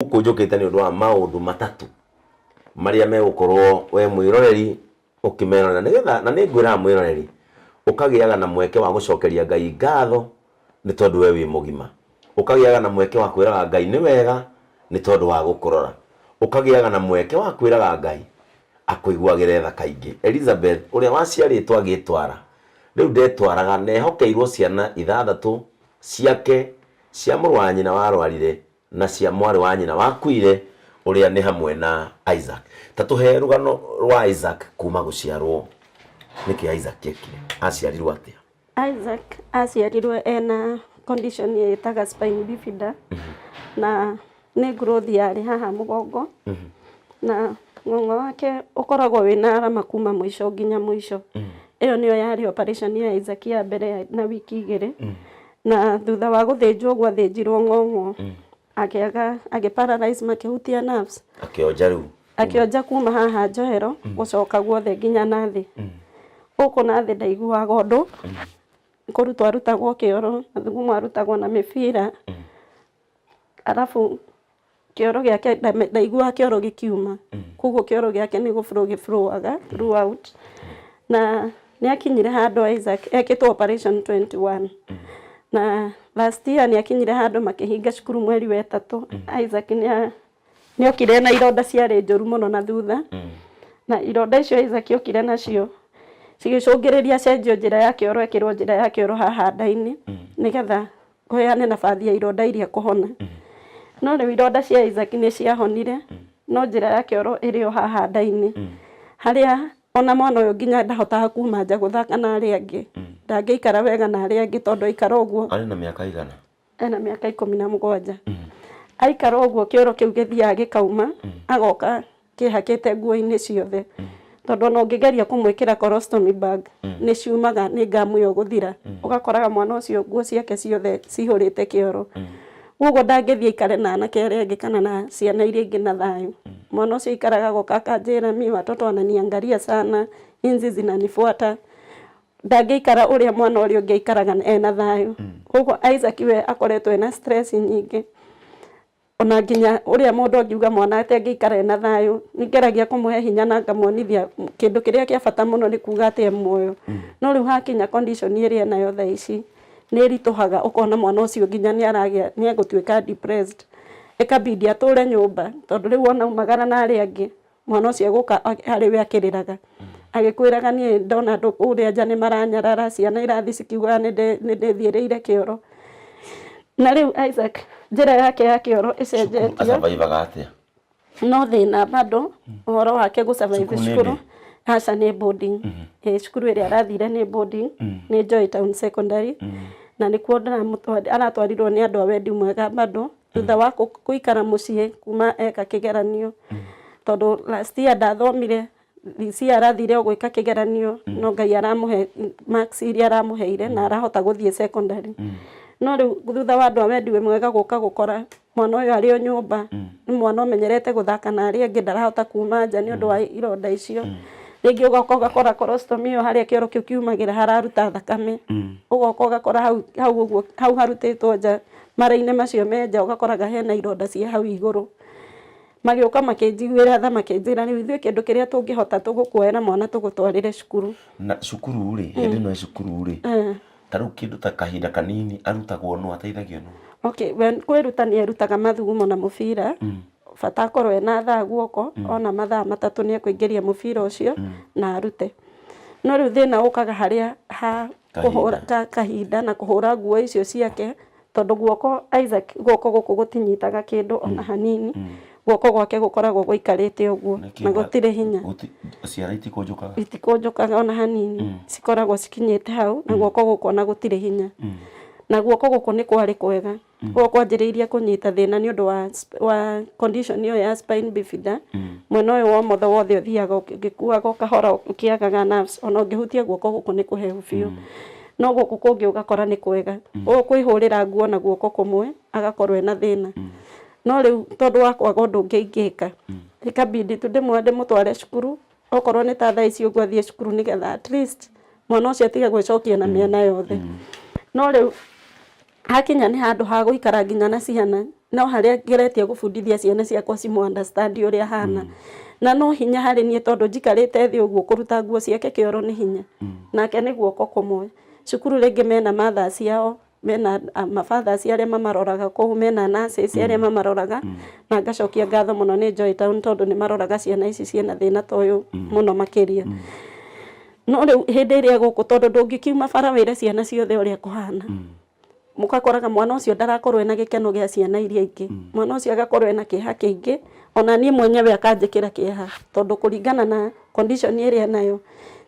Gũkũ njũkĩte nĩ ũndũ wa maũndũ matatũ marĩa megũkorwo we mwĩroreri ũkĩmerorera nĩgetha, na nĩ ngwĩraga mwĩroreri, ũkagĩaga na mweke wa gũcokeria Ngai ngatho nĩ tondũ we wĩ mũgima. Ũkagĩaga na mweke wa kwĩraga Ngai nĩ wega nĩ tondũ wa gũkũrora. Ũkagĩaga na mweke wa kwĩraga Ngai akũiguagĩre tha kaingĩ. Elizabeth ũrĩa waciarĩtwo agĩtwara, rĩu ndetwaraga na ehokeirwo ciana ithathatũ ciake cia mũrũ wa nyina warwarire na cia mwarĩ wa nyina wakuire ũrĩa nĩ hamwe na Isaac. Ta tũhe rũgano rwa Isaac kuma gũciarwo. Nĩkĩ Isaac ekire? Aciarirwo atĩa? Isaac aciarirwo ena condition ĩtaga spine bifida na nĩ growth yarĩ haha mũgongo na ng'ong'o wake ũkoragwo wĩna arama kuma mũico nginya mũico. Ĩyo nĩyo yarĩ operation ya Isaac ya mbere na wiki 2. Na thutha wa gũthĩnjwo ũguo athĩnjirwo ng'ong'o akĩaga agĩ paralyze makĩhutia nerves. Akĩonja rĩu. Akĩonja kuma haha njohero gũcoka guothe nginya na thĩ. Gũkũ na thĩ ndaiguaga ũndũ, kũrutwo arutagwo kĩoro, mathugumo arutagwo na mĩbira. Arabu kĩoro gĩake ndaiguaga kĩoro gĩkiuma, koguo kĩoro gĩake nĩ gũ flow gĩ flow aga throughout. Na nĩ akinyire handũ Isaac ekĩtwo operation 21 na last year nĩ akinyire handũ makĩhinga cukuru mweri wa 3. Isaac nĩ okire na ironda ciarĩ njũru mũno na thutha, na ironda icio Isaac okire nacio cigĩcũngĩrĩria acenjio njĩra ya kĩoro, ekĩrwo njĩra ya kĩoro haha nda-inĩ nĩgetha kũheane nabathi ya ironda iria kũhona. No rĩu ironda cia Isaac nĩ ciahonire, no njĩra ya kĩoro ĩrĩ o haha nda-inĩ, harĩa ona mwana ũyũ nginya ndahotaga kuma nja gũthaka na arĩa angĩ, ndangĩikara wega na arĩa angĩ tondũ aikara ũguo. Arĩ na mĩaka igana? Ena mĩaka 17. Aikara ũguo kĩoro kĩu gĩthiaga gĩkauma, agoka kĩhakĩte nguo-inĩ ciothe, tondũ ona ũngĩgeria kũmwĩkĩra colostomy bag nĩ ciumaga nĩ ngamu ĩyo gũthira, ũgakoraga mwana ũcio nguo ciake ciothe cihũrĩte kĩoro. Koguo ndangĩthiĩ aikare na anake arĩa angĩ kana na ciana iria ingĩ na thayũ. Mwana ũcio aikaraga agoka akanjĩra, mi watoto wananiangalia sana, inzi zinanifuata. Ndangĩikara ũrĩa mwana ũrĩa ũngĩ aikaraga ena thayũ. Koguo Isaac we akoretwo ena stress nyingĩ, ona nginya ũrĩa mũndũ angiuga mwana atĩ angĩikara ena thayũ. Nĩ ngeragia kũmũhe hinya na ngamuonithia kĩndũ kĩrĩa kĩa bata mũno nĩ kuga atĩ e muoyo. No rĩu hakinya condition ĩrĩa enayo thaa ici nĩ ĩritũhaga, ũkona mwana ũcio nginya nĩ aragĩa nĩ egũtuĩka depressed, ĩkabidi atũre nyũmba, tondũ rĩu ona aumagara na arĩa angĩ, mwana ũcio egũka harĩ we akĩrĩraga agĩkwĩraga, "Niĩ ndona andũ kũrĩa nja nĩ maranyarara, ciana irathiĩ cikiugaga nĩ ndĩthiĩrĩire kĩoro." Na rĩu Isaac njĩra yake ya kĩoro ĩcenjetio. Asurvivaga atĩa? No thĩna bado ũhoro wake gũ survive. Cukuru nĩ cukuru ndĩ? Aca, nĩ boarding. Cukuru ĩrĩa arathire nĩ boarding, nĩ Joy Town Secondary, na nĩkuo aratwarirwo nĩ andũ a wendi mwega bado thutha wa kũikara mũciĩ kuma eka kĩgeranio, tondũ last year ndathomire, this year arathire o gwĩka kĩgeranio, no Ngai aramũhe marks iria aramũheire na arahota gũthiĩ secondary. No rĩu thutha wa andũ a wendi mwega gũka gũkora mwana ũyũ arĩ o nyũmba, nĩ mwana ũmenyerete gũthaka na arĩa angĩ, ndarahota kuma nja nĩ ũndũ wa ironda icio. Rĩngĩ ũgoka ũgakora colostomy ĩyo, harĩa kĩoro kĩu kiumagĩra hararuta thakame, ũgoka ũgakora hau hau ũguo hau harutĩtwo nja, mara-inĩ macio me nja, ũgakoraga hena ironda cia hau igũrũ. Magĩũka makĩnjiguĩra tha, makĩnjĩra, "Rĩu ithuĩ kĩndũ kĩrĩa tũngĩhota, tũgũkuoera mwana tũgũtwarĩre cukuru." Na cukuru rĩ, hĩndĩ ĩno e cukuru rĩ, ta rĩu kĩndũ ta kahinda kanini arutagwo nũ, ateithagio nũ? Okay, we kwĩruta nĩ erutaga mathugumo na mũbira. Bata akorwo ena thaa guoko, ona mathaa 3 nĩ ekũingĩria mũbira ũcio na arute. No rĩu thĩna ũkaga harĩa ha kũhũra kahinda na kũhũra nguo icio ciake, tondũ guoko Isaac guoko gũkũ gũtinyitaga kĩndũ ona hanini. Guoko gwake gũkoragwo gũikarĩte ũguo na gũtirĩ hinya. Ciara itikũnjũkaga? Itikũnjũkaga ona hanini, cikoragwo cikinyĩte hau na guoko gũkũ ona gũtirĩ hinya. Na guoko gũkũ nĩ kwarĩ kwega, koguo kwanjĩrĩirie kũnyita thĩna nĩ ũndũ wa condition ĩyo ya spine bifida. Mwena ũyũ wa ũmotho wothe ũthiaga ũgĩkuaga o kahora ũkĩagaga nerves, ona ũngĩhutia guoko gũkũ nĩ kũhehu biũ, no gũkũ kũngĩ ũgakora nĩ kwega. Ũguo kwĩhũrĩra nguo na guoko kũmwe agakorwo ena thĩna. No rĩu tondũ wa kwaga ũndũ ũngĩ ingĩka, ĩkabidi tu ndĩmũtware cukuru, okorwo nĩ ta thaa ici ũguo athiĩ cukuru, nĩgetha at least mwana ũcio atige gwĩcokia na mĩena yothe. No rĩu hakinya nĩ handũ ha gũikara nginya na ciana. No harĩa ngeretie gũbundithia ciana ciakwa cimũ understand ũrĩa ahana. Na no hinya harĩ niĩ tondũ njikarĩte thĩ ũguo kũruta nguo ciake kĩoro nĩ hinya. Nake nĩ guoko kũmwe. Cukuru rĩngĩ mena mothers ao, mena ma fathers arĩa mamaroraga kũu, mena nurses arĩa mamaroraga. Na ngacokia ngatho mũno nĩ Joy Town tondũ nĩ maroraga ciana ici ciĩna thĩna ta ũyũ mũno makĩria. No rĩu hĩndĩ ĩrĩa gũkũ tondũ ndũngĩkiuma bara wĩre ciana ciothe ũrĩa kũhana. Mũgakoraga mwana ũcio ndarakorwo ena gĩkeno gĩa ciana iria ingĩ. Mwana ũcio agakorwo ena kĩeha kĩingĩ, ona niĩ mwenyewe akanjĩkĩra kĩeha tondũ kũringana na condition ĩrĩa enayo,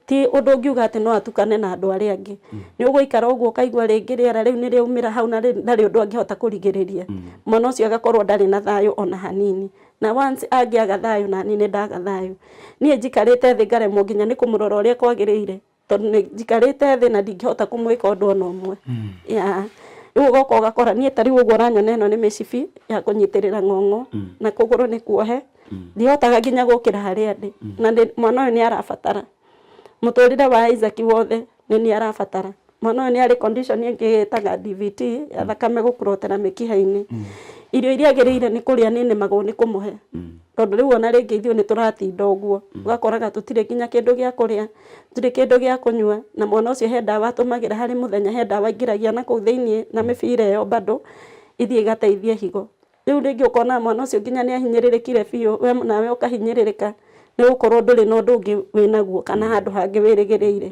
ti ũndũ ũngiuga atĩ no atukane na andũ arĩa angĩ. Nĩ ũgũikara ũguo ũkaigua rĩngĩ rĩera rĩu nĩ rĩaumĩra hau na ndarĩ ũndũ angĩhota kũrigĩrĩria. Mwana ũcio agakorwo ndarĩ na thayũ ona hanini. Na once angĩaga thayũ naniĩ nĩ ndaga thayũ. Niĩ njikarĩte thĩ ngaremwo nginya nĩ kũmũrora ũrĩa kwagĩrĩire. Tondũ nĩ njikarĩte thĩ na ndingĩhota kũmwĩka ũndũ ona ũmwe. Yeah. Rĩu ũgoka ũgakora niĩ ta rĩu ũguo ũranyona ĩno nĩ mĩcibi ya kũnyitĩrĩra ng'ong'o na kũgũrũ nĩ kuohe. Ndihotaga nginya gũkĩra harĩa ndĩ. Na mwana ũyũ nĩ arabatara. Mũtũrĩre wa Isaac wothe nĩ niĩ arabatara. Mwana ũyũ nĩ arĩ condition ĩngĩ ĩtaga DVT ya thakame gũkurotera mĩkiha-inĩ. Irio iria agĩrĩire nĩ kũrĩa nĩ nĩmagwo nĩ kũmũhe. Tondũ rĩu ona rĩngĩ ithuĩ nĩ tũratinda ũguo. Ũgakoraga tũtirĩ nginya kĩndũ gĩa kũrĩa, tũtirĩ kĩndũ gĩa kũnyua, na mwana ũcio he ndawa atũmagĩra harĩ mũthenya, he ndawa aingĩragia na kũu thĩiniĩ na mĩbira ĩyo bado ĩthiĩ ĩgateithie higo. Rĩu rĩngĩ ũkona mwana ũcio nginya nĩ ahinyĩrĩrĩkire biũ, we nawe ũkahinyĩrĩrĩka nĩ gũkorwo ndũrĩ na ũndũ ũngĩ wĩnaguo kana handũ hangĩ wĩrĩgĩrĩire.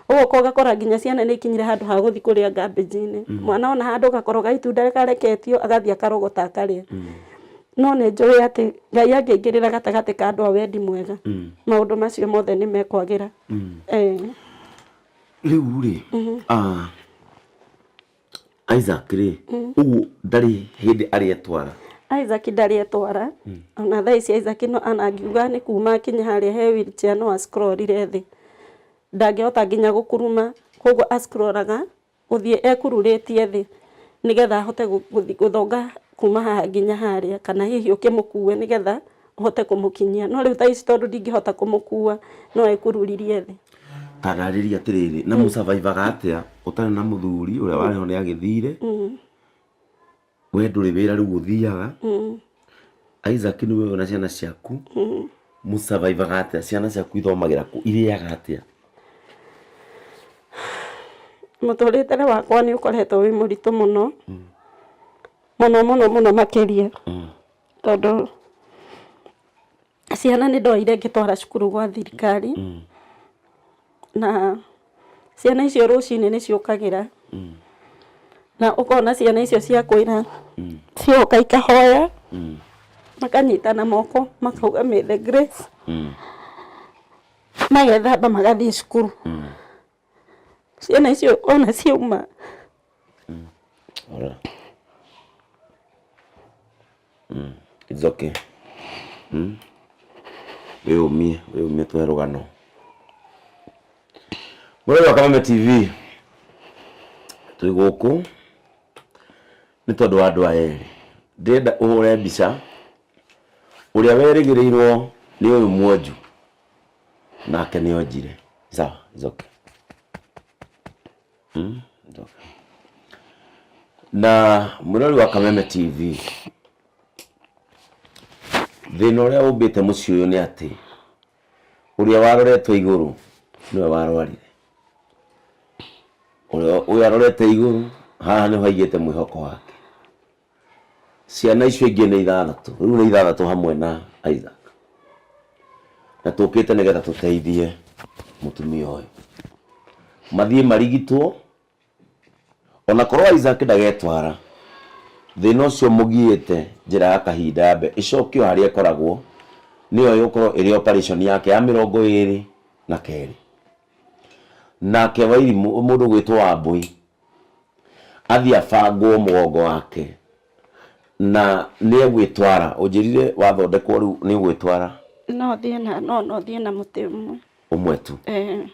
Ũgoka ũgakora nginya ciana nĩ ikinyire handũ ha gũthiĩ kũrĩa garbage-inĩ. Mwana ona handũ gakoroga itunda kareketio agathiĩ akarogota akarĩa. No nĩ njũĩ atĩ Ngai angĩingĩrĩra gatagatĩ ka andũ a wendi mwega, maũndũ macio mothe nĩ mekwagĩra. Eh. Rĩu rĩ, ah, Isaac rĩ, ũguo ndarĩ hĩndĩ arĩ etwara? Isaac ndarĩ etwara. Ona thaa ici Isaac no anangiuga nĩ kuma akinya harĩa he wheelchair no a scroll-ire thĩ. Ndangĩhota nginya gũkuruma, koguo a scroll-aga gũthiĩ ekururĩtie thĩ nĩgetha ahote gũthonga kuma haha nginya harĩa, kana hihi ũkĩmũkue nĩgetha ũhote kũmũkinyia. No rĩu thaa ici tondũ ndingĩhota kũmũkua, no ekururirie thĩ. Ta ndarĩria atĩrĩrĩ, na mũsurvivaga atĩa ũtarĩ na mũthuri ũrĩa warĩ ho nĩ agĩthire, we ndũrĩ wĩra rĩu ũthiaga, Isaac nĩwe wĩna ciana ciaku, mũsurvivaga atĩa? Ciana ciaku ithomagĩra kũ? Irĩaga atĩa? Mũtũrĩre wakwa nĩ ũkoretwo wĩ mũritũ mũno, mũno mũno mũno makĩria, tondũ ciana nĩ ndoire ngĩtwara cukuru gwa thirikari, na ciana icio rũcinĩ nĩ ciũkagĩra, na ũkona ciana icio ciakwĩra cioka ikahoya, makanyitana moko makauga may the grace, magethamba magathiĩ cukuru. Ciana icio ona ciauma Ora. It's okay. Wĩyũmie, wĩyũmie tũhe rũgano. Mũrori wa Kameme TV, twĩ gũkũ nĩ tondũ wa andũ aya erĩ. Ndĩrenda ũhũre mbica ũrĩa werĩgĩrĩirwo nĩ ũyũ mwonju nake nĩ onjire. Sawa, it's okay. It's okay. Na mwĩrori wa Kameme TV, thĩna ũrĩa ũmbĩte mũciĩ ũyũ nĩ atĩ ũrĩa waroretwo igũrũ nĩwe warwarire. Ũrĩa ũyũ arorete igũrũ haha nĩho aigĩte mwĩhoko wake. Ciana icio ingĩ nĩ ithathatũ, rĩu nĩ ithathatũ hamwe na Isaac. Na tũkĩte nĩgetha tũteithie mũtumia ũyũ mathiĩ marigitwo, ona korwo Isaac ndagetwara, thĩna ũcio mũgiĩte njĩra ya kahinda yambe ĩcokio harĩa ĩkoragwo, nĩyo ĩgũkorwo ĩrĩ operation yake ya 22. Nake Wairimũ, mũndũ ũgwĩtwo Wambũi, athiĩ abangwo mũgongo wake na nĩ egwĩtwara. Ũnjĩrire wathondekwo rĩu nĩ ũgwĩtwara? No thiĩ na, no no thiĩ na mũtĩ ũmwe. Ũmwe tu? Ĩĩ.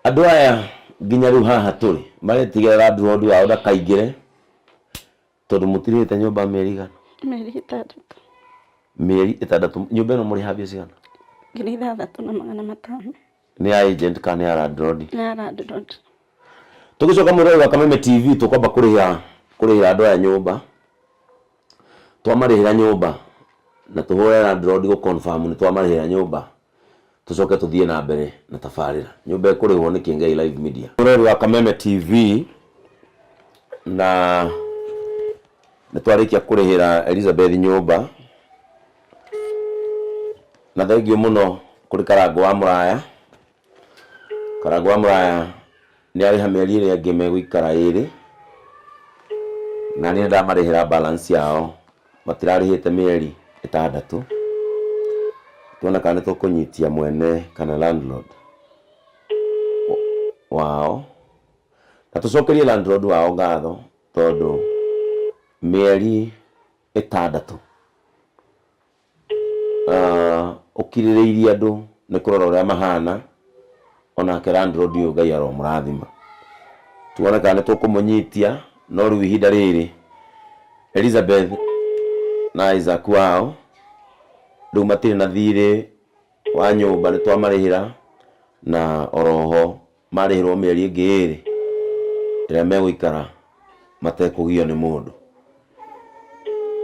Andũ aya nginya rĩu haha tũrĩ maretigĩra landlord wao ndakaingĩre tondũ mũtirĩhĩte nyũmba mĩeri igana? Mĩeri ĩtandatũ. Mĩeri ĩtandatũ. Nyũmba ĩno mũrĩhaga mbia cigana? 6500. Nĩ ya agent kana nĩ ya landlord? Nĩ ya landlord. Tũgĩcoka mwĩrori wa Kameme TV tũkwamba kũrĩhĩra kũrĩhĩra andũ aya nyũmba. Twamarĩhĩra nyũmba na tũhũre landlord gũ confirm nĩ twamarĩhĩra nyũmba, tũcoke tũthiĩ na mbere na tabarĩra. Nyũmba ĩkũrĩhwo nĩ Kĩengei Live Media. Mũrori wa Kameme TV, na nĩ twarĩkia kũrĩhĩra Elizabeth nyũmba, na thengiũ mũno kũrĩ Karangũ wa Mũraya. Karangũ wa Mũraya nĩ arĩha mĩeri ĩrĩa ĩngĩ megũikara ĩrĩ, na niĩ nĩndamarĩhĩra balance yao, matirarĩhĩte mĩeri ĩtandatũ. Tuone kana nĩtũkũnyitia mwene kana landlord wao, na tũcokerie landlord wao ngatho tondũ mĩeri ĩtandatũ Ũkirĩrĩirie andũ nĩ kũrora ũrĩa mahana, onake landlord ũyũ Ngai aromũrathima. Tuone kana nĩ tũkũmũnyitia, no rĩu ihinda rĩrĩ Elizabeth na Isaac wao rĩu matirĩ na thirĩ wa nyũmba, nĩ twamarĩhĩra na oroho marĩhĩrwo mĩeri ĩngĩ ĩrĩ ĩrĩa megũikara matekũgio nĩ mũndũ.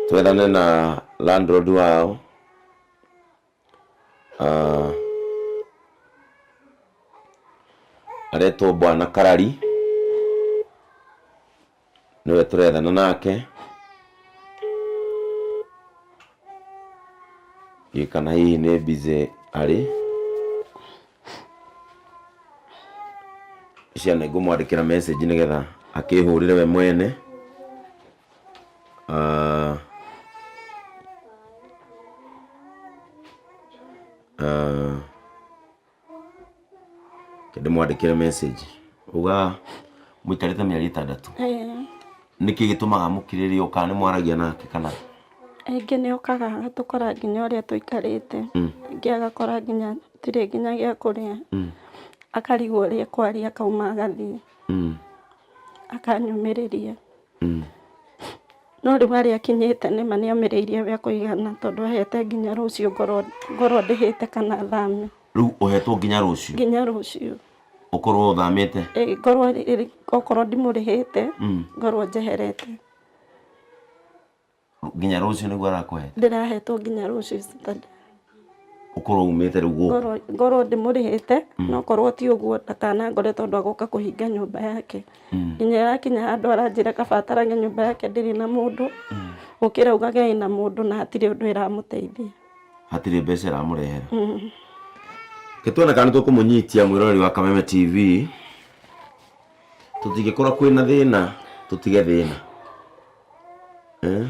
Twethane na landlord wao aretwo Bwana Karari, nĩwe tũrethana nake. Ndiũĩ kana hihi nĩ busy arĩ. Cia nĩ ngũmwandĩkĩra message nĩgetha akĩhũrĩre we mwene. Ah, ah, Reke ndĩmwandĩkĩre message. Uga mũikarĩte mĩeri ĩtandatũ. Ĩĩ. Nĩkĩ gĩtũmaga mũkirĩrĩrie o kana nĩ mwaragia nake kana? Rĩngĩ nĩ okaga agatũkora nginya ũrĩa tũikarĩte, rĩngĩ agakora nginya tũtirĩ nginya gĩa kũrĩa, akarigwo ũrĩa ekwaria akauma agathiĩ, akanyũmĩrĩria. No rĩu harĩa akinyĩte nĩma nĩ omĩrĩirie gĩa kũigana tondũ ahete nginya rũciũ ngorwo ngorwo ndĩhĩte kana thame. Rĩu ũhetwo nginya rũciũ? Nginya rũciũ. Ũkorwo ũthamĩte? Ĩĩ ngorwo okorwo ndimũrĩhĩte ngorwo njeherete. Nginya rũciũ nĩguo arakũhe? Ndĩrahetwo nginya rũciũ Saturday. Ũkorwo umĩte rĩu gũkũ? Ngorwo ngorwo ndĩmũrĩhĩte no korwo ti ũguo ndakanangore tondũ agoka kũhinga nyũmba yake. Nginya ĩrakinya handũ aranjĩra kaba atarage nyũmba yake ndĩrĩ na mũndũ gũkĩra augage ĩna mũndũ na hatirĩ ũndũ ĩramũteithia. Hatirĩ mbeca ĩramũrehera. Reke tuone kana nĩtũkũmũnyitia mwĩroreri wa Kameme TV. Tũtingĩkorwo kwĩna thĩna tũtige thĩna. Eh?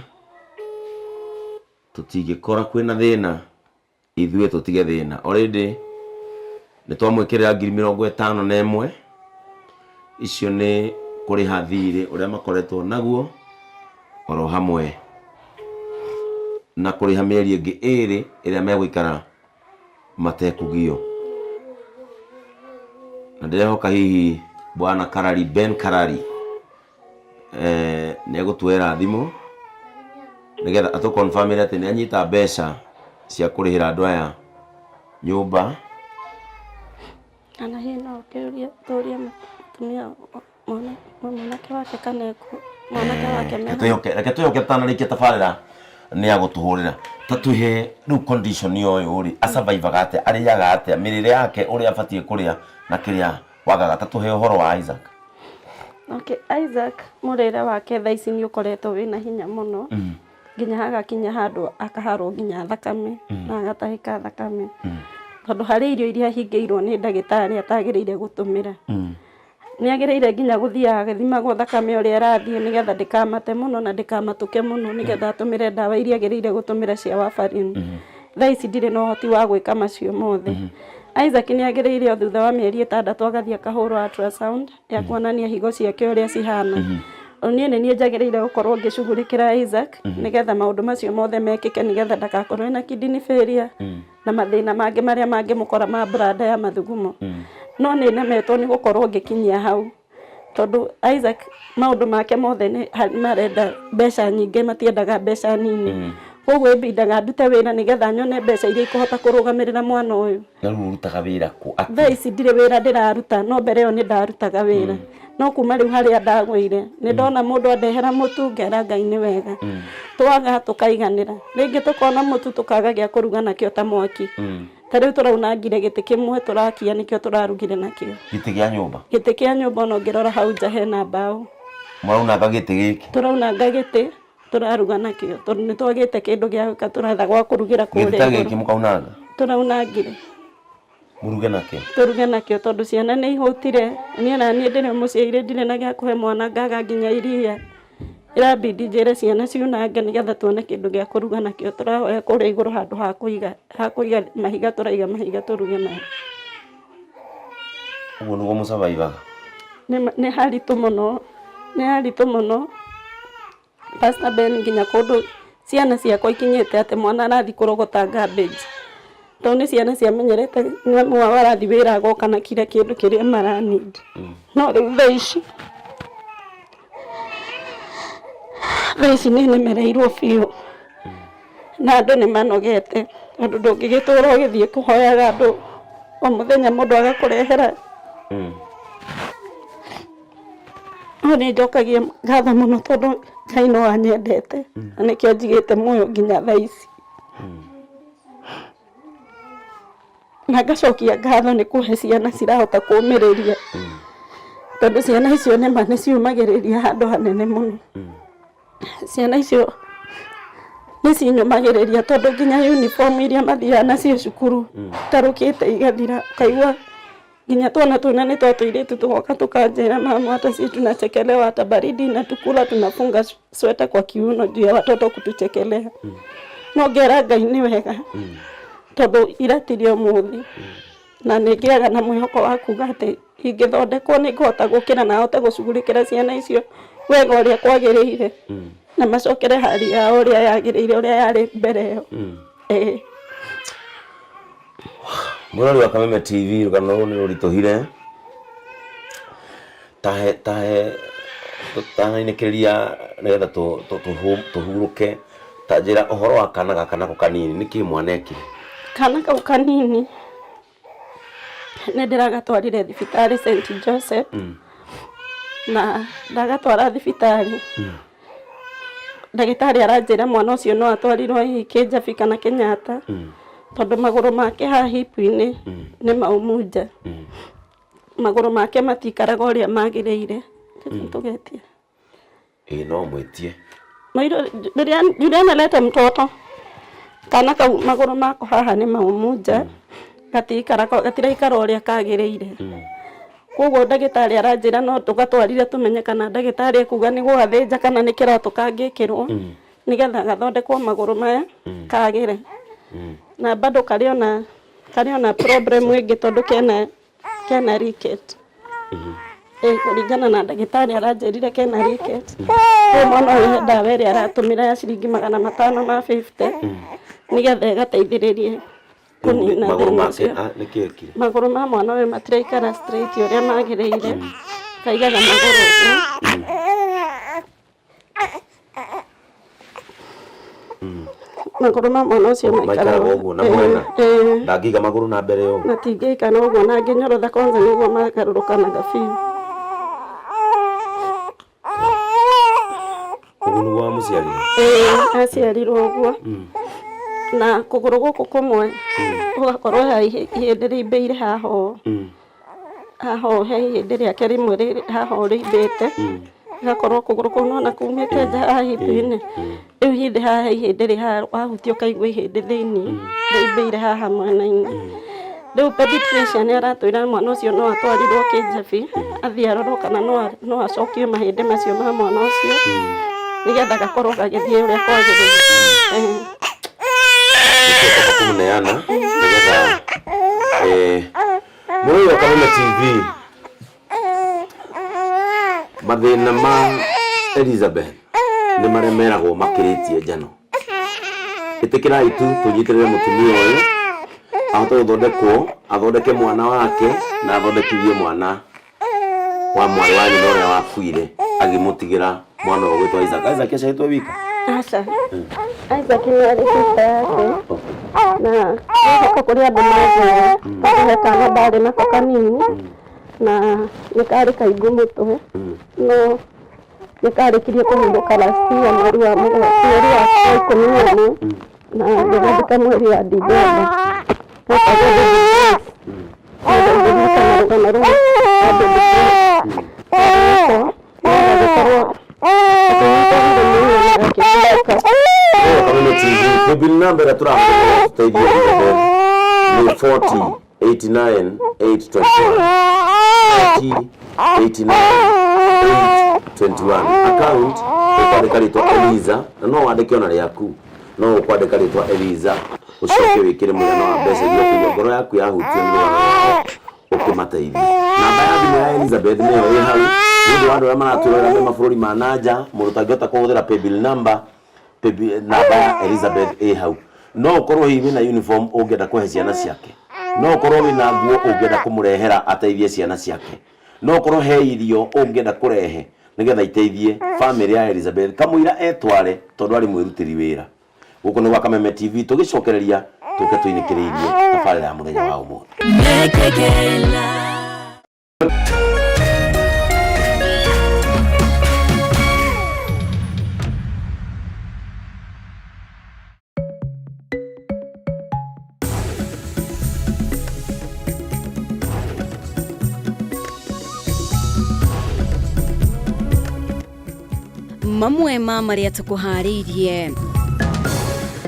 Tũtingĩkora kwĩna thĩna ithuĩ tũtige thĩna. Already nĩ twamwĩkĩrĩra 51,000, icio nĩ kũrĩha thirĩ ũrĩa makoretwo naguo oro hamwe na kũrĩha mĩeri ĩngĩ ĩrĩ ĩrĩa megũikara matekũgio. Na ndĩrehoka hihi Bwana Karari, Ben Karari nĩ egũtuoera thimũ nĩgetha atũ confirm ĩre atĩ nĩ anyita mbeca cia kũrĩhĩra andũ aya nyũmba. Kana hihi no ũkĩũrie tũrie mũtumia mwanake wake kana ekuo mwanake wake me Reke twĩhoke reke twĩhoke tũtanarĩkia tabarĩra nĩ agũtũhũrĩra ta twĩhe rĩu condition ũyũ rĩ asurvivaga atĩa arĩaga atĩa mĩrĩre yake ũrĩa abatiĩ kũrĩa na kĩrĩa wagaga ta tũhe ũhoro wa Isaac. Okay, Isaac mũrĩre wake thaa ici nĩ ũkoretwo wĩna hinya mũno nginya hagakinya handũ akaharwo nginya thakame na agatahĩka thakame tondũ harĩ irio iria ahingĩirwo nĩ ndagĩtarĩ atagĩrĩire gũtũmĩra. Nĩ agĩrĩire nginya gũthiaga agĩthimagwo thakame ũrĩa ĩrathiĩ nĩgetha ndĩkamate mũno na ndĩkamatũke mũno nĩgetha atũmĩre ndawa iria agĩrĩire gũtũmĩra cia warfarin. Thaa ici ndirĩ na ũhoti wa gwĩka macio mothe. Isaac nĩ agĩrĩire o thutha wa mĩeri ĩtandatũ agathiĩ akahũrwo ultrasound ya kuonania higo ciake ũrĩa cihana. Niĩ nĩ niĩ njagĩrĩire gũkorwo ngĩcugurĩkĩra Isaac nĩgetha maũndũ macio mothe mekĩke nĩgetha ndagakorwo ena kidney failure na mathĩna mangĩ marĩa mangĩmũkora ma bladder ya mathugumo. No nĩ nemetwo nĩ gũkorwo ngĩkinyia hau tondũ Isaac maũndũ make mothe nĩ marenda mbeca nyingĩ matiendaga mbeca nini. Koguo ĩmbindaga ndute wĩra nĩgetha nyone mbeca iria ikũhota kũrũgamĩrĩra mwana ũyũ. Na rĩu ũrutaga wĩra kũ? Thaa ici ndirĩ wĩra ndĩraruta no mbere ĩyo nĩ ndarutaga wĩra. No kuma rĩu harĩa ndagũire nĩ ndona mũndũ andehera mũtu ngera Ngai nĩ wega. Twaga tũkaiganĩra, rĩngĩ tũkona mũtu tũkaga gĩa kũruga nakĩo ta mwaki. Ta rĩu tũraunangire gĩtĩ kĩmwe tũrakia nĩkĩo tũrarugire nakĩo. Gĩtĩ kĩa nyũmba? Gĩtĩ kĩa nyũmba ona ũngĩrora hau nja hena mbaũ. Mũraunanga gĩtĩ gĩkĩ? Tũraunanga gĩtĩ tũraruga nakĩo tondũ nĩ twagĩte kĩndũ gĩa gwĩka tũretha gwa kũrugĩra Gĩtĩ kũrĩa ta igũrũ. gĩkĩ mũkaunanga? Tũraunangire. Mũruge nakĩo? Tũruge nakĩo tondũ ciana nĩ ihũtire. Niĩ na niĩ ndĩrĩ mũciĩ ndirĩ na gĩa kũhe mwana ngaga nginya iria. Ĩrambindi njĩre ciana ciunange nĩgetha tuone kĩndũ gĩa kũruga nakĩo. Tũrahoya kũrĩa igũrũ handũ ha kũiga, ha kũiga mahiga tũraiga mahiga tũruge nayo. Ũguo nĩguo mũcabaibaga? Nĩ haritũ mũno, nĩ haritũ mũno. Pastor Ben nginya kũndũ ciana ciakwa ikinyĩte atĩ mwana arathiĩ kũrogota garbage. Tondũ nĩ ciana ciamenyerete mami wao arathiĩ wĩra agoka na kira kĩndũ kĩrĩa mara need. No rĩu thaa ici, thaa ici nĩ nemereirwo biũ. Na andũ nĩ manogete tondũ ndũngĩgĩtũra ũgĩthiĩ kũhoyaga andũ o mũthenya mũndũ agakũrehera. No nĩ njokagia ngatho mũno tondũ Ngai no anyendete na nĩkĩo anjigĩte muoyo nginya thaa ici. Na ngacokia ngatho nĩ kũhe ciana cirahota kũmĩrĩria tondũ ciana icio nĩma nĩ ciũmagĩrĩria handũ hanene mũno. Ciana icio nĩ cinyũmagĩrĩria tondũ nginya uniform iria mathiaga nacio cukuru itarũkĩte igathira ũkaigua nginya twana tuna nĩ twa tũirĩtu tũgoka tũkanjĩra mama hata sisi tunachekelewa hata baridi inatukula tunafunga sweta kwa kiuno juu ya watoto kutuchekelea. No ngera Ngai nĩ wega tondũ ira tiri ũmũthĩ na nĩ ngĩaga na mwĩhoko wa kuga atĩ ingĩthondekwo nĩ ngũhota gũkĩra na hote gũcugurĩkĩra ciana icio wega ũrĩa kwagĩrĩire na macokere hali yao ũrĩa yagĩrĩire ũrĩa yarĩ mbere ĩyo. Ĩĩ. Mwĩrori wa Kameme TV rũgano rũrũ nĩ rũritũhire tahe tahe tũtanainĩkĩrĩria nĩgetha tũhurũke ta njĩra ũhoro wa kana gaka nako kanini nĩkĩ mwana ekire? Kana kau kanini nĩ ndĩragatwarire thibitarĩ St Joseph na ndagatwara thibitarĩ ndagĩtarĩ aranjĩra mwana ũcio no atwarirwo hihi Kĩnjabi kana Kenyatta tondũ magũrũ make haha hip-inĩ nĩ maumu nja. Magũrũ make matikaraga ũrĩa magĩrĩire. Tũgetie. Ĩĩ no mwĩtie. Mairo, Juliana leta mtoto. Kana kau magũrũ mako haha nĩ maumu nja gatikara gatiraikara ũrĩa kagĩrĩire. Koguo ndagĩtarĩ aranjĩra no tũgatwarire tũmenye kana ndagĩtarĩ ekuga nĩ gũgathĩnja kana nĩ kĩratũ kangĩkĩrwo nĩgetha gathondekwo magũrũ maya kagĩre. Na bado karĩ ona problem ĩngĩ tondũ kena ricket. Kũringana na ndagĩtarĩ aranjĩrire kena ricket. Rĩu mwana ũyũ he ndawa ĩrĩa aratũmĩra ya ciringi 500 ma 50 nĩgetha ĩgateithĩrĩrie kũnina Magũrũ thĩna make ũcio. Nĩkĩ ekire? Magũrũ ma mwana ũyũ matiraikara straight ũrĩa magĩrĩire. Kaigaga magũrũ ũguo. Magũrũ ma mwana ũcio maikaraga ũguo na mwena. Ndangĩiga magũrũ na mbere ũguo. Matingĩikara ũguo na angĩnyorotha kwanza nĩguo magarũrũkanaga biũ. Ũguo nĩguo wamũciarire? Ĩĩ, aciarirwo ũguo. Na kũgũrũ gũkũ kũmwe gũgakorwo he ihĩndĩ rĩimbĩire haha ũũ. Haha ũũ he ihĩndĩ rĩake rĩmwe haha ũũ rĩimbĩte. Gũgakorwo kũgũrũ kũu nĩwona kumĩte nja haha hip-inĩ. Rĩu ihĩndĩ haha he ihĩndĩ rĩ haha wahutia ũkaigua ihĩndĩ thĩiniĩ rĩimbĩire haha mwena-inĩ. Rĩu pediatrician nĩ aratwĩra mwana ũcio no atwarirwo Kĩnjabi athiĩ arorwo kana no acokio mahĩndĩ macio ma mwana ũcio nĩgetha gakorwo gagĩthiĩ ũrĩa kwagĩrĩire. Nĩtũgũcoka kũmũneana nĩgetha mũrori wa Kameme TV mathĩna ma Elizabeth nĩ marĩa meragwo makĩrĩtie njano. Ĩtĩkĩrai tu tũnyitĩrĩre mũtumia ũyũ ahote gũthondekwo, athondeke mwana wake na athondekithie mwana wa mwarĩ wa nyina ũrĩa wakuire agĩmũtigĩra mwana ũyũ ũgwĩtwo Isaac. Isaac aciarĩtwo wika? Aca. Isaac nĩ arĩ sister yake na gũkũ kũrĩ andũ manjĩra tondũ he kana ndarĩ nako kanini. Na nĩ karĩ kaingũ mũtwe, no nĩ karĩkirie kũhurũka last year mweri wa mũgwanja, mweri wa 11, na ngĩgathika mweri wa Dithemba. Getagwo Baby Grace. Nĩngũririkana rũgano rũu rwa Baby Grace. Mwana wakwa agĩkorwo akĩnyita mũno na gakĩhurũka. Kameme TV, paybill number ĩrĩa tũrahũthĩra gũteithia Elizabeth nĩ 40 89 821, 40 89 821. Account ũkwandĩka rĩtwa Eliza, na no wandĩke ona rĩaku, no ũkwandĩka rĩtwa Eliza, ũcoke wĩkĩre mũigana wa mbeca iria ũkũigua ngoro yaku yahutio nĩ rũgano rwao ũkĩmateithia. Namba ya thimũ ya Elizabeth nĩyo ĩ hau, nĩ ũndũ wa andũ arĩa maratwĩrorera me mabũrũri ma nanja, mũndũ ũtangĩhota kũhũthĩra paybill number, paybill namba ya Elizabeth ĩ hau. No ũkorwo hihi wĩna uniform ũngĩenda kũhe ciana ciake, no ũkorwo wĩna nguo ũngĩenda kũmũrehera ateithie ciana ciake, no ũkorwo he irio ũngĩenda kũrehe nĩgetha iteithie famĩlĩ ya Elizabeth kamũira etware, tondũ arĩ mwĩrutĩri wĩra. Gũkũ nĩ gwa Kameme TV, tũgĩcokereria tũke tũinĩkĩrĩirie tabarĩra ya mũthenya wa ũmũthĩ. Mamwe ma marĩa tũkũharĩirie.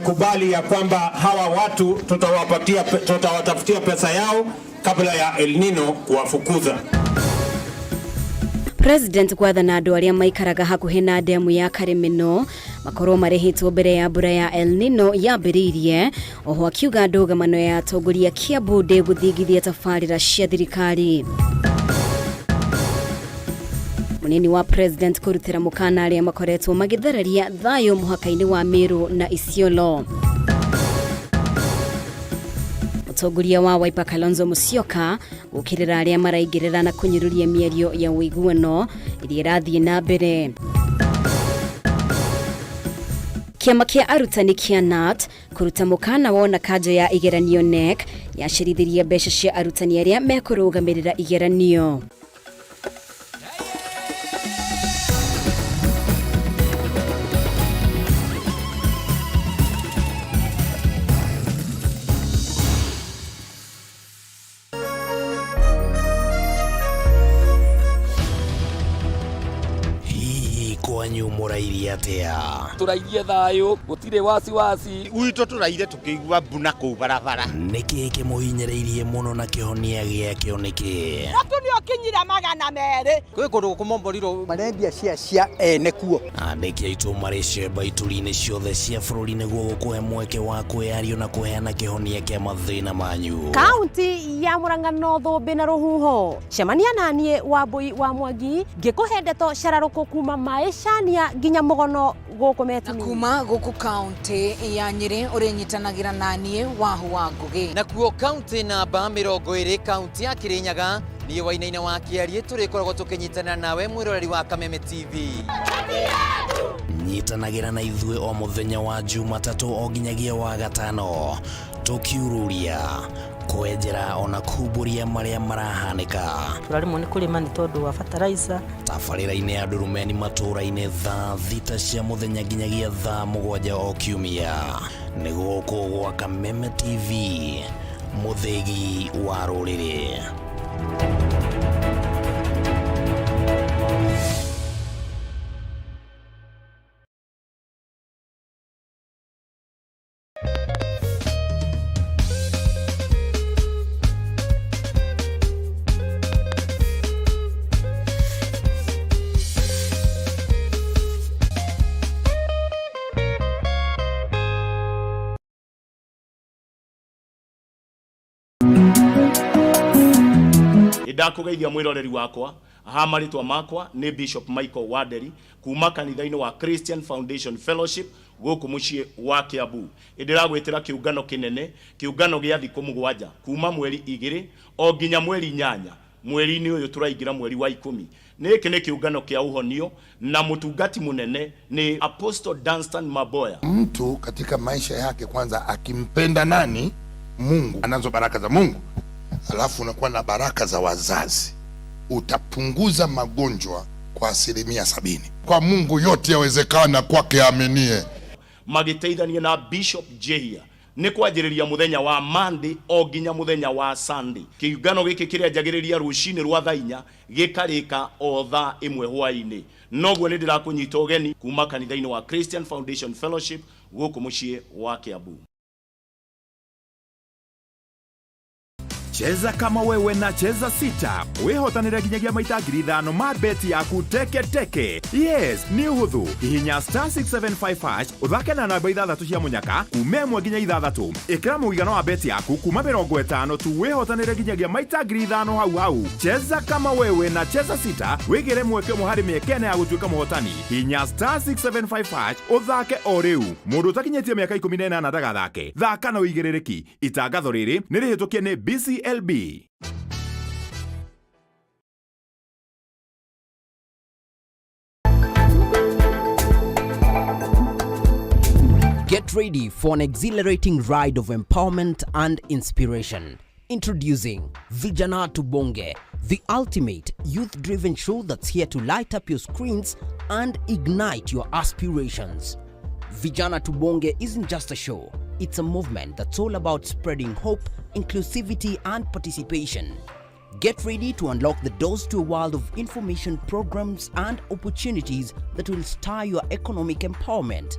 Kubali ya kwamba hawa watu tutawapatia, tutawatafutia pesa yao kabla ya El Nino kuwafukuza. President gwathana andũ arĩa maikaraga hakuhĩ na ndemu ya Karimino makorwo marĩhĩtwo mbere ya mbura ya El Nino yambĩrĩirie. Oho akiuga ndũgamano ya atongoria Kiambu ndĩgũthingithia tabarĩra cia thirikari. Munini wa president kũrutĩra mũkana arĩa makoretwo magĩthararia thayũ mũhaka-inĩ wa Meru na Isiolo. Mũtongoria wa Wiper Kalonzo Musyoka gũkĩrĩra arĩa maraingĩrĩra na kũnyũrũria mĩario ya ũiguano ĩrĩa ĩrathiĩ na mbere. Kĩama kĩa arutani kĩa KNUT kũruta mũkana wona kanjo ya igeranio KNEC yacirithirie mbeca cia arutani arĩa mekũrũgamĩrĩra igeranio. Hihi kwanyu mũrairie atĩa? Tũrairie thayũ, gũtirĩ wasiwasi. Gwitũ tũraire tũkĩigua mbuna kũu barabara. Nĩkĩ kĩmũhinyĩrĩirie mũno na kĩhonia gĩakĩo nĩkĩ? Mũtu nĩ ũkinyire 200. Kwĩ kũndũ gũkũmomborirwo marendia cia ene kuo. Andĩki aitũ marĩ cemba ituri-inĩ ciothe cia bũrũri nĩguo gũkũhe mweke wa kwĩyario na kũheana kĩhonia kĩa mathĩna manyu. Kaunti ya Murang'a no thũmbĩ na rũhuho. Cemania naniĩ Wambui wa Mwangi ngĩkũhe ndeto cararũkũ kuma maĩcania nginya mũgono gũkũ Metini. Kuma gũkũ kaunti ya Nyĩrĩ ũrĩnyitanagĩra naniĩ Wahu wa Ngũgĩ. Nakuo kaunti namba 20, kaunti ya Kirinyaga, niĩ Wainaina wa Kĩariĩ tũrĩkoragwo tũkĩnyitana nawe mwĩroreri wa Kameme TV. Nyitanagĩra na ithuĩ o mũthenya wa Jumatatũ o nginyagia wa gatano, tũkiururia, kwenjera ona kumbũria marĩa marahanĩka. Tũraremwo nĩ kũrĩma nĩ tondũ wa fertilizer. Tabarĩra-inĩ ya Ndurumeni matũũra-inĩ thaa 6 cia mũthenya nginyagia thaa 7 o kiumia. Nĩ gũkũ gwa Kameme TV, mũthĩgi wa rũrĩrĩ. Ndakũgeithia mwĩroreri wakwa ha marĩtwa makwa nĩ Bishop Michael Wanderi kuma kanitha-inĩ wa Christian Foundation Fellowship gũkũ mũciĩ wa Kiambu. Ndĩragwĩtĩra kĩũngano kĩnene, kĩũngano gĩa thikũ 7 kuma mweri 2 o nginya mweri 8 mweri-inĩ ũyũ tũraingĩra mweri wa 10. Nĩkĩ nĩ kĩũngano kĩa ũhonio na mũtungati mũnene nĩ Apostle Dunstan Maboya. Mtu katika maisha yake kwanza akimpenda nani? Mungu, anazo baraka za Mungu. Alafu unakuwa na baraka za wazazi. utapunguza magonjwa kwa 70%. Kwa Mungu yote yawezekana kwake aaminie. Magĩteithania na Bishop Jehia nĩ kwanjĩrĩria mũthenya wa Monday o nginya mũthenya wa Sunday. Kĩũngano gĩkĩ kĩrĩanjagĩrĩria rũcinĩ rwa thaa 4 gĩkarĩka o thaa 1 hwaĩ-inĩ. Noguo nĩ ndĩrakũnyita ũgeni kuma kanitha-inĩ wa Christian Foundation Fellowship gũkũ mũciĩ wa Kiambu. Cheza kama wewe na Cheza Sita wihotanire nginyagia maita 5,000 ma beti yaku teke teke. Yes, nĩ ũhũthũ. Hihinya star 675 hash ũthake na namba 6 cia mũnyaka kuma 1 nginya 6. Ĩkĩra mũigana wa beti yaku kuma 50 tu wĩhotanĩre nginyagia maita 5,000 hau hau. Cheza kama wewe na Cheza Sita wĩgĩre mweke ũmwe harĩ mĩeke 4 ya gũtuĩka mũhotani. Hihinya star 675 hash ũthake o rĩu. Mũndũ ũtakinyĩtie mĩaka 18 ndagathake. Thaka na ũigĩrĩrĩki. Itangatho rĩrĩ nĩ rĩhĩtũkie nĩ BCLB. Get ready for an exhilarating ride of empowerment and inspiration. Introducing Vijana Tubonge, the ultimate youth-driven show that's here to light up your screens and ignite your aspirations. Vijana Tubonge isn't just a show, it's a movement that's all about spreading hope, inclusivity, and participation. Get ready to unlock the doors to a world of information, programs, and opportunities that will stir your economic empowerment.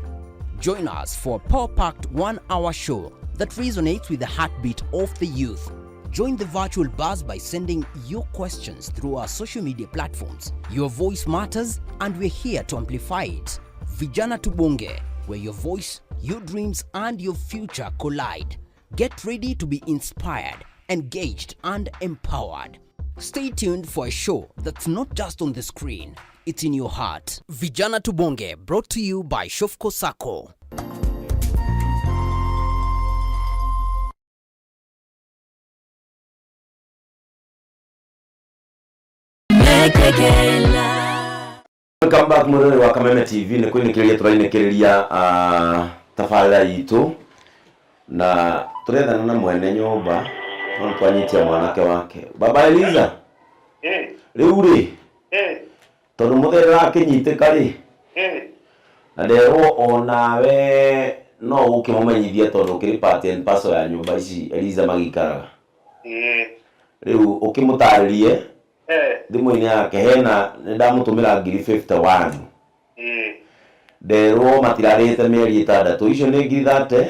Join us for a power-packed 1-hour show that resonates with the heartbeat of the youth. Join the virtual buzz by sending your questions through our social media platforms. Your voice matters, and we're here to amplify it. Vijana Tubonge, where your voice, your dreams, and your future collide. Get ready to be inspired, engaged, and empowered. Stay tuned for a show that's not just on the screen, it's in your heart. Vijana Tubonge, brought to you by Shofco Sacco. Welcome back mwĩroreri wa Kameme TV. Nĩ kũinĩkĩrĩria tũrainĩkĩrĩria tabarĩra itũ na tũrethana na mwene nyũmba no twanyitia mwanake wake Baba Eliza. Rĩu rĩ, tondũ mũthee ndũrakĩnyitĩka rĩ, na nderwo onawe no ũkĩmũmenyithia tondũ ũkĩrĩ part and parcel ya nyũmba ici Eliza magĩikaraga. Rĩu ũkĩmũtarĩrie thimũ-inĩ yake hena nĩ ndamũtũmĩra 51,000. Nderwo matirarĩhĩte mĩeri 6, icio nĩ ngiri 30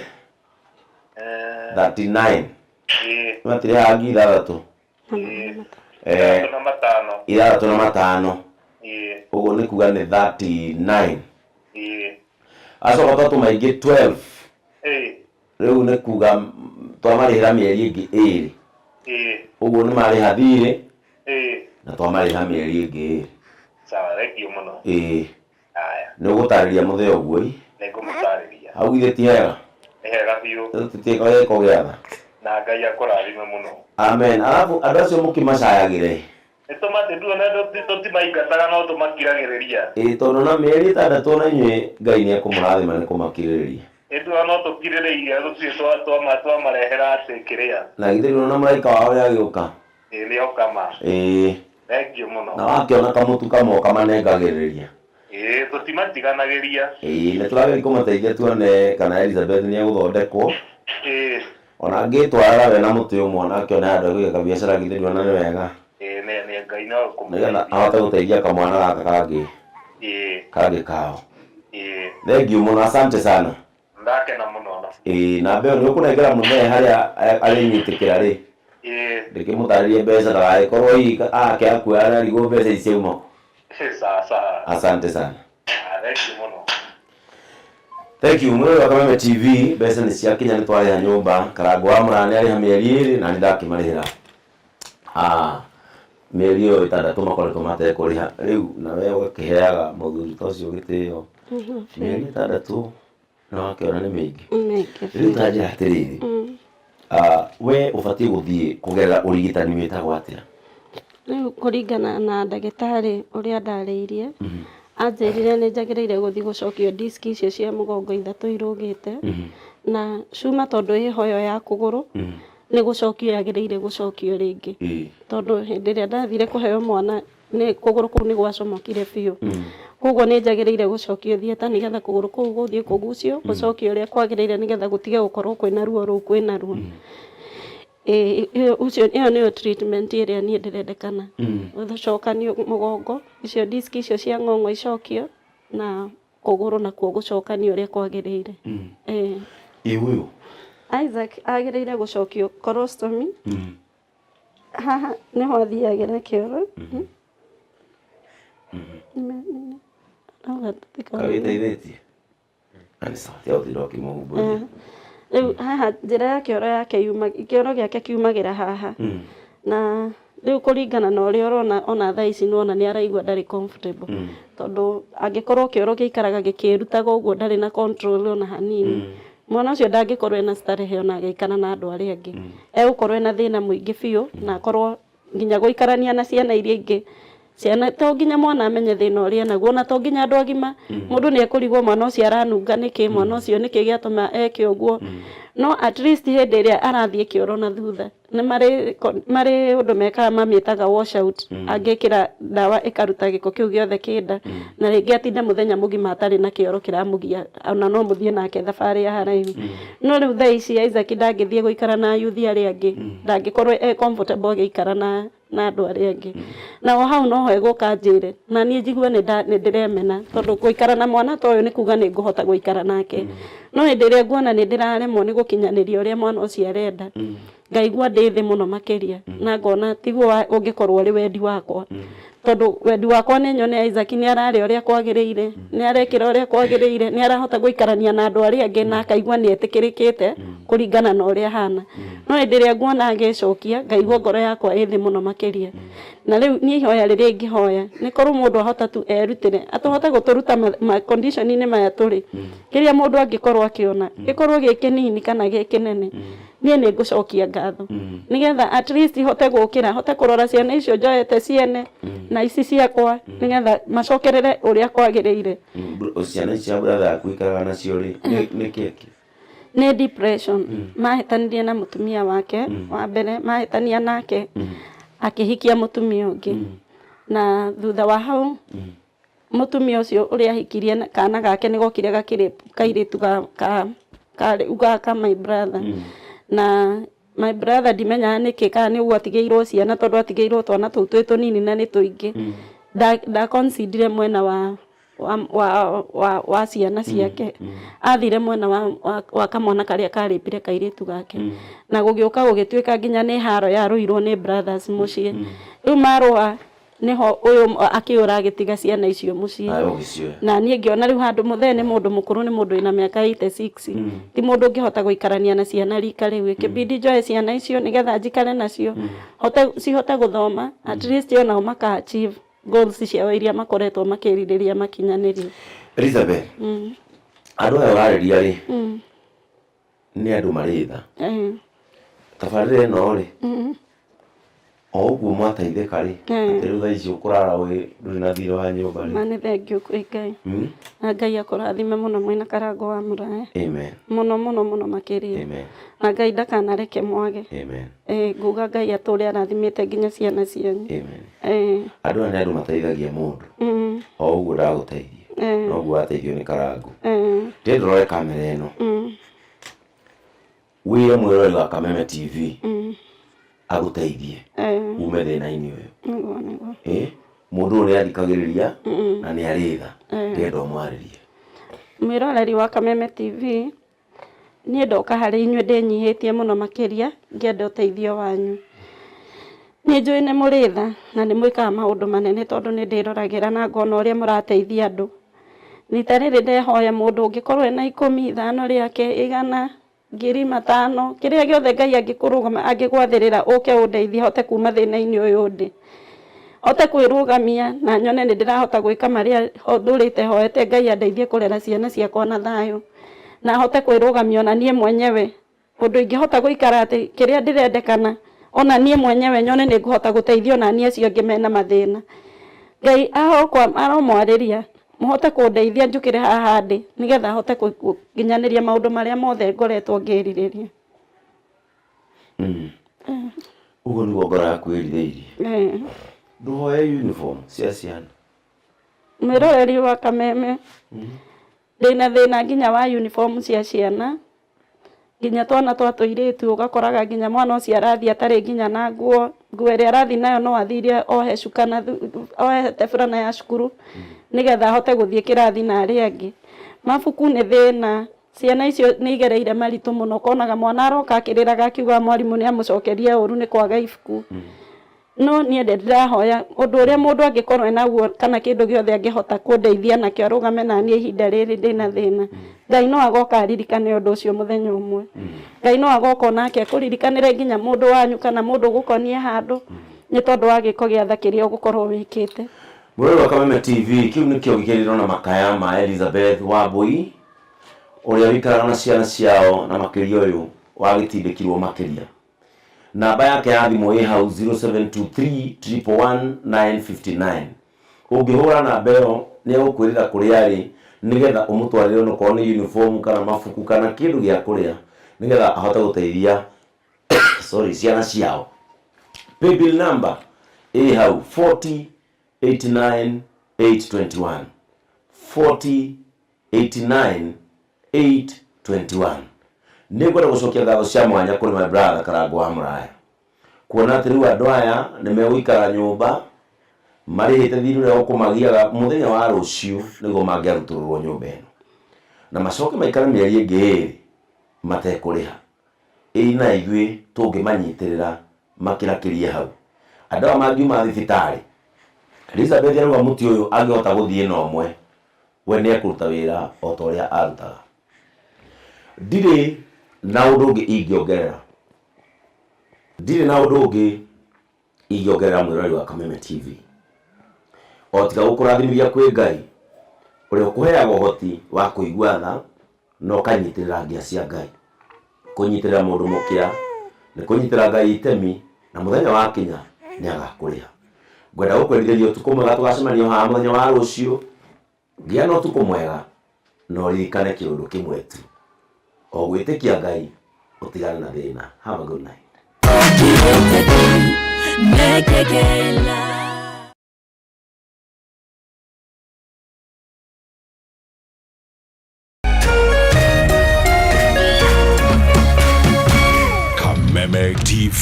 39, matirĩhaga 6,000, 65, ũguo nĩ kuga nĩ 39. Acoka twatũma ingĩ 12, rĩu nĩ kuga twamarĩhĩra mĩeri ĩngĩ 2, ũguo nĩ marĩha thirĩ na twamarĩha mĩeri ĩngĩ 2. Sawa, thank you mũno. Ĩĩ. Haya. Nĩ ũgũtarĩria mũthee ũguo ĩ? Nĩngũmũtarĩria. Hau githĩ ti hega? Nĩ hega biũ. Tũtĩka gĩko gĩa tha. Na Ngai akũrathime mũno. Amen. Alafu andũ acio mũkĩmacayagĩre. Tũtimaingataga no tũmakiragĩrĩria. Ĩĩ, tondũ na mĩeri 6 ona inyuĩ Ngai nĩ ekũmũrathima nĩ kũmakirĩrĩria. Ĩĩ, no tũkirĩrĩirie, tũtirĩ twamarehera atĩ kĩrĩa. Na githĩ ndũrona mũraika wao ũrĩa agĩũka? Ĩĩ, nĩoka ma. Ĩĩ. Thank you mũno. Na wakĩona kamũtu kamwe ũkamanengagĩrĩria. Ĩĩ, tũtimatiganagĩria. Ĩĩ, nĩ tũrageria kũmateithia tuone kana Elizabeth nĩ egũthondekwo. Ĩĩ. Ona angĩtwarĩra we na mũtĩ ũmwe ona akĩone handũ egũiga kabiacara, githĩ ndũrona nĩ wega? Ĩĩ, nĩ Ngai no nĩgetha ahote gũteithia kamwana gaka kangĩ. Ĩĩ. Kangĩ kao. Ĩĩ. Thank you mũno, asante sana. Ndakena mũno. Ĩĩ, na mbeo nĩ ũkũnengera mũthee harĩa arĩnyitĩkĩra rĩ. Ĩĩ. Ndĩkĩmũtarĩrie mbeca ndagagĩkorwo hihi ake akuoya ararigwo mbeca ici ciauma kũ. Sawa sawa. Asante sana. Thank you mũno. Thank you mwĩroreri wa Kameme TV. Mbeca nĩ ciakinya, nĩ twarĩha nyũmba. Karango wa Mũraya nĩ arĩha mĩeri 2 na nĩ ndakĩmarĩhĩra mĩeri ĩyo 6 makoretwo matekũrĩha. Rĩu nawe ũgakĩheaga mũthuri ta ũcio gĩtĩo mĩeri 6 na wakĩona nĩ mĩingĩ. Rĩu ta njĩra atĩrĩrĩ, we ũbatiĩ gũthiĩ kũgerera ũrigitani wĩtagwo atĩa? Rĩu kũringana na ndagĩtarĩ ũrĩa ndarĩirie, anjĩrire nĩ njagĩrĩire gũthiĩ gũcokio disk icio cia mũgongo 3 irũgĩte na cuma tondũ ĩho ĩyo ya kũgũrũ. Nĩ gũcokio yagĩrĩire gũcokio rĩngĩ. Tondũ hĩndĩ ĩrĩa ndathire kũheo mwana nĩ kũgũrũ kũu nĩ gwacomokire biũ. Koguo nĩ njagĩrĩire gũcokio theatre nĩgetha kũgũrũ kũu gũthiĩ kũgucio, gũcokio ũrĩa kwagĩrĩire nĩgetha gũtige gũkorwo kwĩna ruo rũu kwĩna ruo. Ĩĩ ũcio ĩyo nĩyo treatment ĩrĩa niĩ ndĩrendekana. Gũcokanio mũgongo, icio disc icio cia ng'ong'o icokio na kũgũrũ nakuo gũcokanio ũrĩa kwagĩrĩire. Ĩĩ. Ĩ ũyũ? Isaac agĩrĩire gũcokio colostomy. Haha nĩho athiagĩra kĩoro. Kawĩteithĩtie? Na nĩ sawa, tiga gũtinda ũkĩmũhumbũria. Rĩu haha njĩra ya kĩoro yake yuma, kĩoro gĩake kiumagĩra haha. Na rĩu kũringana na ũrĩa ũrona ona thaa ici nĩwona nĩ araigua ndarĩ comfortable. Tondũ angĩkorwo kĩoro gĩikaraga gĩkĩrutaga ũguo ndarĩ na control ona hanini. Mwana ũcio ndangĩkorwo ena starehe ona agĩikara na andũ arĩa angĩ. Egũkorwo ena thĩna mũingĩ biũ na akorwo nginya gũikarania na ciana iria ingĩ. Ciana to nginya mwana amenye thĩna ũrĩa enaguo ona to nginya andũ agima. Mũndũ nĩ ekũrigwo mwana ũcio aranunga nĩkĩ, mwana ũcio nĩkĩ gĩatũma eke ũguo. No at least hĩndĩ ĩrĩa arathiĩ kĩoro na thutha, nĩ marĩ marĩ ũndũ mekaga mamĩtaga wash out. Angĩkĩra ndawa ĩkaruta gĩko kĩu gĩothe kĩ nda, na rĩngĩ atinde mũthenya mũgima atarĩ na kĩoro kĩramũgia, ona no mũthiĩ nake thabarĩ ya haraihu. No rĩu thaa ici Isaac ndangĩthiĩ gũikara na ayuthi arĩa angĩ, ndangĩkorwo e comfortable agĩikara na na andũ arĩa angĩ. Na o hau noho egũka anjĩre, na niĩ njigue nĩ ndĩremena, tondũ gũikara na mwana ta ũyũ nĩ kuga nĩ ngũhota gũikara nake. No hĩndĩ ĩrĩa nguona nĩ ndĩraremwo nĩ gũkinyanĩria ũrĩa mwana ũcio arenda, ngaigua ndĩ thĩ mũno makĩria, na ngona tiguo ũngĩkorwo ũrĩ wendi wakwa. Tondũ wendi wakwa nĩ nyone Isaac nĩ ararĩa ũrĩa kwagĩrĩire, nĩ arekĩra ũrĩa kwagĩrĩire, nĩ arahota gũikarania na andũ arĩa angĩ na akaigua nĩ etĩkĩrĩkĩte kũringana na ũrĩa ahana. No hĩndĩ ĩrĩa nguona agĩcokia, ngaigua ngoro yakwa ĩ thĩ mũno makĩria. Na rĩu niĩ ihoya rĩrĩa ingĩhoya, nĩ korwo mũndũ ahota tu erutĩre, atũhote gũtũruta ma condition -inĩ maya tũrĩ, kĩrĩa mũndũ angĩkorwo akĩona, gĩkorwo gĩ kĩnini kana gĩ kĩnene, niĩ nĩ ngũcokia ngatho. Nĩgetha at least hote gũkĩra, hote kũrora ciana icio njoete ciene, na ici ciakwa, nĩgetha macokerere ũrĩa kwagĩrĩire. Ciana ici cia brother yaku ũikaraga nacio rĩ, nĩ kĩĩ? Nĩ depression. Mahĩtanirie na mũtumia wake wa mbere, mahĩtania nake akĩhikia mũtumia ũngĩ. Na thutha wa hau mũtumia ũcio ũrĩa ahikirie kana gake nĩ gokire gakĩrĩ kairĩtu ga ka ka ga ka my brother. Na my brother ndimenyaga nĩkĩ kana nĩ ũguo atigĩirwo ciana tondũ atigĩirwo twana tũu twĩ tũnini na nĩ tũingĩ. Nda concede mwena wa wa, wa, wa, wa ciana ciake. Athire mwena wa, wa, wa kamwana karĩa karĩpire kairĩtu gake. Na gũgĩũka gũgĩtuĩka nginya nĩ haro yarũirwo nĩ brothers mũciĩ. Rĩu marũa nĩho ũyũ akĩũra agĩtiga ciana icio mũciĩ. Nawe ũgĩcioya. Na niĩ ngĩona rĩu handũ mũthee nĩ mũndũ mũkũrũ, nĩ mũndũ wĩna mĩaka 86. Ti mũndũ ũngĩhota gũikarania na ciana rika rĩu. Ĩkĩbidi njoe ciana icio nĩgetha njikare nacio, hote cihote gũthoma, at least onao maka achieve goals ciao iria makoretwo makĩrirĩria makinyanĩrie. Elizabeth, andũ aya ũrarĩria rĩ, nĩ andũ marĩ tha. Tabarĩra ĩno rĩ, o ũguo mwateithĩka rĩ, atĩ rĩu thaa ici ũkũrara wĩ ndũrĩ na thirĩ wa nyũmba rĩ. Ma nĩ thengiũ kwĩ Ngai. Na Ngai akũrathime mũno mwĩna Karango wa Mũraya. Amen. Mũno mũno mũno makĩria. Amen. Na Ngai ndakanareke mwage. Amen. Ĩĩ nguga Ngai atũre arathimĩte nginya ciana cianyu. Amen. Ĩĩ. Andũ aya nĩ andũ mateithagia mũndũ. O ũguo ndagũteithia. Noguo wateithio nĩ Karango. Ndĩrenda ũrore kamera ĩno. Wĩre mwĩroreri wa Kameme TV agũteithie ume thĩna-inĩ ũyũ. Nĩguo nĩguo. Ĩ mũndũ ũyũ nĩ athikagĩrĩria na nĩ arĩ tha. Ndĩrenda ũmwarĩrie. Mwĩroreri wa Kameme TV, niĩ ndoka harĩ inyuĩ ndĩnyihĩtie mũno makĩria ngĩenda ũteithio wanyu. Nĩ njũĩ nĩ mũrĩ tha na nĩ mwĩkaga maũndũ manene tondũ nĩ ndĩroragĩra na ngona ũrĩa mũrateithia andũ. Rita rĩrĩ ndehoya mũndũ ũngĩkorwo ena ikũmi, ithano rĩake, igana, ngiri, matano, kĩrĩa gĩothe Ngai angĩkũrũgama angĩgwathĩrĩra ũke ũndeithie hote kuma thĩna-inĩ ũyũ ndĩ. Hote kwĩrũgamia na nyone nĩ ndĩrahota gwĩka marĩa ndũrĩte hoete Ngai andeithie kũrera ciana ciakwa na thayũ. Na hote kwĩrũgamia ona niĩ mwenyewe Ũndũ ingĩhota gũikara atĩ kĩrĩa ndĩrendekana ona niĩ mwenyewe nyone nĩ ngũhota gũteithia ona niĩ acio angĩ mena mathĩna. Ngai aromwarĩria mũhote kũndeithia njũkĩre haha ndĩ nĩgetha hote gũkinyanĩria maũndũ marĩa mothe ngoretwo ngĩrirĩria. Ũguo nĩguo ngoro yaku ĩrirĩirie. Eh. Ndũhoe uniform cia ciana. Mwĩroreri wa Kameme, ndĩna thĩna nginya wa uniform cia ciana, nginya twana twa tũirĩtu ũgakoraga nginya mwana ũcio arathiĩ atarĩ nginya na nguo, nguo ĩrĩa arathiĩ nayo no athire ohe cuka na ohete burana ya cukuru nĩgetha ahote gũthiĩ kĩrathi na arĩa angĩ. Mabuku nĩ thĩna, ciana icio nĩ igereire maritũ mũno, ũkonaga mwana aroka akĩrĩraga akiugaga mwarimũ nĩ amũcokeria ũru nĩ kwaga ibuku. No niĩ ndĩrahoya ũndũ ũrĩa mũndũ angĩkorwo enaguo kana kĩndũ gĩothe angĩhota kũndeithia nakĩo arũgame naniĩ ihinda rĩrĩ ndĩna thĩna. Ngai no agoka aririkane ũndũ ũcio mũthenya ũmwe. Ngai no agoka onake akũririkanĩre nginya mũndũ wanyu kana mũndũ ũgũkonie handũ nĩ tondũ wa gĩko gĩa tha kĩrĩa ũgũkorwo wĩkĩte. Mwĩroreri wa Kameme TV, kĩu nĩkĩo gĩkĩrĩro na makaya ma Elizabeth Wambui ũrĩa ũikaraga na ciana ciao na makĩria ũyũ wagĩtindĩkirwo makĩria. Namba yake ya thimũ ĩ hau 0723 111 959. Ũngĩhũra namba ĩyo nĩ egũkwĩrĩra kũrĩa arĩ nĩgetha ũmũtwarĩre onokorwo nĩ uniform kana mabuku kana kĩndũ gĩa kũrĩa nĩgetha ahote gũteithia sorry ciana ciao. Paybill number ĩ hau 40 89 821 40 89 821. Nĩ ngwenda gũcokia ngatho cia mwanya kũrĩ my brother Karangũ wa Mũraya kuona atĩ rĩu andũ aya nĩ megũikara nyũmba marĩhĩte thirĩ ũrĩa ũkũmagiaga mũthenya wa rũciũ nĩguo mangĩarutũrũrwo nyũmba ĩno na macoke maikare mĩeri ĩngĩ ĩrĩ matekũrĩha. Ĩĩ na ithuĩ tũngĩmanyitĩrĩra makĩrakĩrie hau. Andũ aya mangiuma thibitarĩ, Elizabeth arauga mũtĩ ũyũ angĩhota gũthiĩ na ũmwe, we nĩ ekũruta wĩra o ta ũrĩa arutaga. Ndirĩ na ũndũ ũngĩ ingĩongerera. Ndirĩ na ũndũ ũngĩ ingĩongerera mwĩroreri wa Kameme TV. O tiga gũkũrathimithia kwĩ Ngai ũrĩa ũkũheaga ũhoti wa kũigua tha na ũkanyitĩrĩra ngĩa cia Ngai. Kũnyitĩrĩra mũndũ mũkĩa nĩ kũnyitĩra Ngai itemi na mũthenya wakinya nĩ agakũrĩha. Ngwenda gũkwendithĩria ũtukũ mwega tũgacemania haha mũthenya wa rũciũ. Gĩa na ũtukũ mwega na ũririkane kĩũndũ kĩmwe tu, o gwĩtĩkia Ngai ũtigane na thĩna. Have a good night. Kameme TV,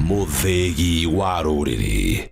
mũthĩgi wa rũrĩrĩ.